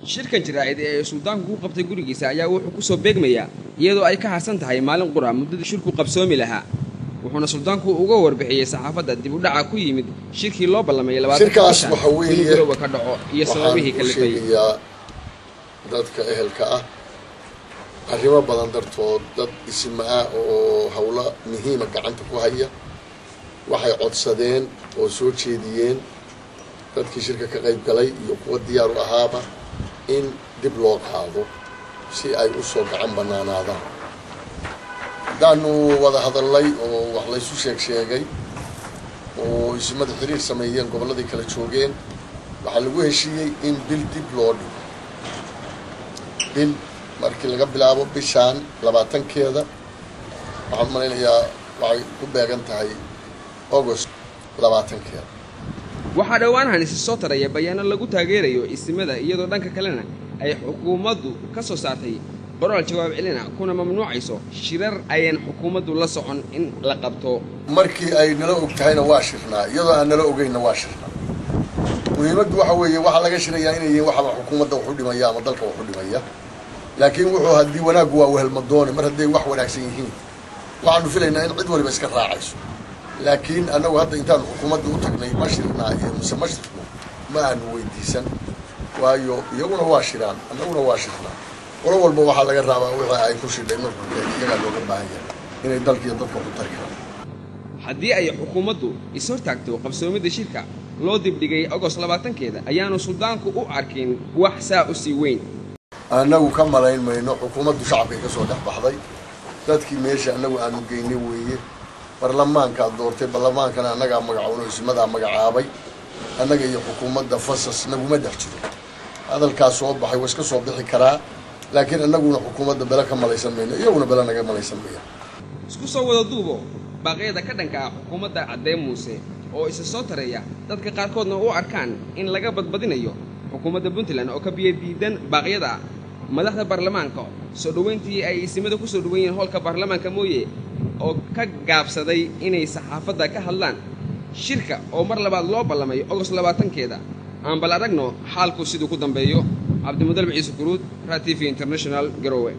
Shirkan jaraa'id ee suldaanku ku qabtay gurigiisa ayaa wuxuu kusoo beegmayaa iyadoo ay ka harsan tahay maalin qura muddadii shirku qabsoomi lahaa, wuxuuna suldaanku uga warbixiyey saxaafadda dib u dhaca ku yimid shirkii loo ballamay Shirkaas waxa weeye, inuu Garowe ka dhaco iyo sababihii waxaan u kalifay. sheegayaa dadka ehelka ah arrimo badan dartood, dad isma ah oo howlo muhiima gacanta ku haya waxay codsadeen oo soo jeediyeen dadkii shirka ka qayb galay iyo kuwa diyaar u ahaaba in dib loo qaado si ay usoo gacan banaanaadaan. Haddaanu wada hadallay oo wax laysu sheeg sheegay oo ismada xiriir sameeyeen, gobolladii kala joogeen, waxaa lagu heshiiyey in bil dib loo dhigo, bil markii laga bilaabo bishaan 20-keeda. Waxaan malaynayaa waxay ku beegan tahay August 20-keeda. Waxaa dhowaanahan isi soo taraya bayaano lagu taageerayo isimada, iyadoo dhanka kalena ay xukuumaddu ka soo saartay qoraal jawaab celina kuna mamnuucayso shirar ayan xukuumaddu la socon in la qabto. Markii ay nala og tahayna waa shirnaa, iyadoo aan nala ogeynna waa shirnaa. Muhiimaddu waxa weeye waxaa laga shirayaa inay yihiin waxaba xukuumadda wax u dhimaya ama dalka wax u dhimaya. Laakiin wuxuu haddii wanaaggu waa wehelmadoone, mar hadday wax wanaagsan yihiin waxaanu filaynaa in cid waliba iska raacayso. Laakiin annagu hadda intaanu xukuumadda u tagnay ma shirnaa iyo mise ma shirno ma aanu weydiisan, waayo iyaguna waa shiraan, annaguna waa shirnaa. Qolo walba waxaa laga raabaa wixii ay ku shidhay markuu iyagaa looga baahan yahay inay dalka iyo dadka ku tari karaan. Haddii ay xukuumaddu is-hortaagto qabsoomidda shirka loo dibdhigay Agost 20-keeda, ayaanu suldaanku u arkin wax saa u sii weyn. Annagu ka malayn mayno. Xukuumaddu shacabkay ka soo dhex baxday, dadkii meesha annagu aanu geynay weeye. Baarlamaankaa doortay, baarlamaankana annagaa magacowno, ismadaa magacaabay. Annaga iyo xukuumadda fasas naguma dhex jiro. Hadalkaas soo baxay waa iska soo bixi karaa, laakiin annaguna xukuumadda bele ka malaysan mayno, iyaguna bele naga malaysan maya. Isku soo wada duubo, baaqyada ka dhanka ah xukuumadda Caddee Muuse oo isa soo taraya, dadka qaarkoodna u arkaan in laga badbadinayo xukuumadda Puntland oo ka biyo diidan baaqyada madaxda baarlamaanka, soo dhoweyntii ay isimada ku soo dhowan yihiin hoolka baarlamaanka mooye, oo ka gaabsaday inay saxaafadda ka hadlaan shirka oo mar labaad loo ballamay Agost 20-keeda. Aan bal aragno xaalku siduu ku dambeeyo. Cabdimudalib Ciise Kuruud, Raa TV International, Garowe.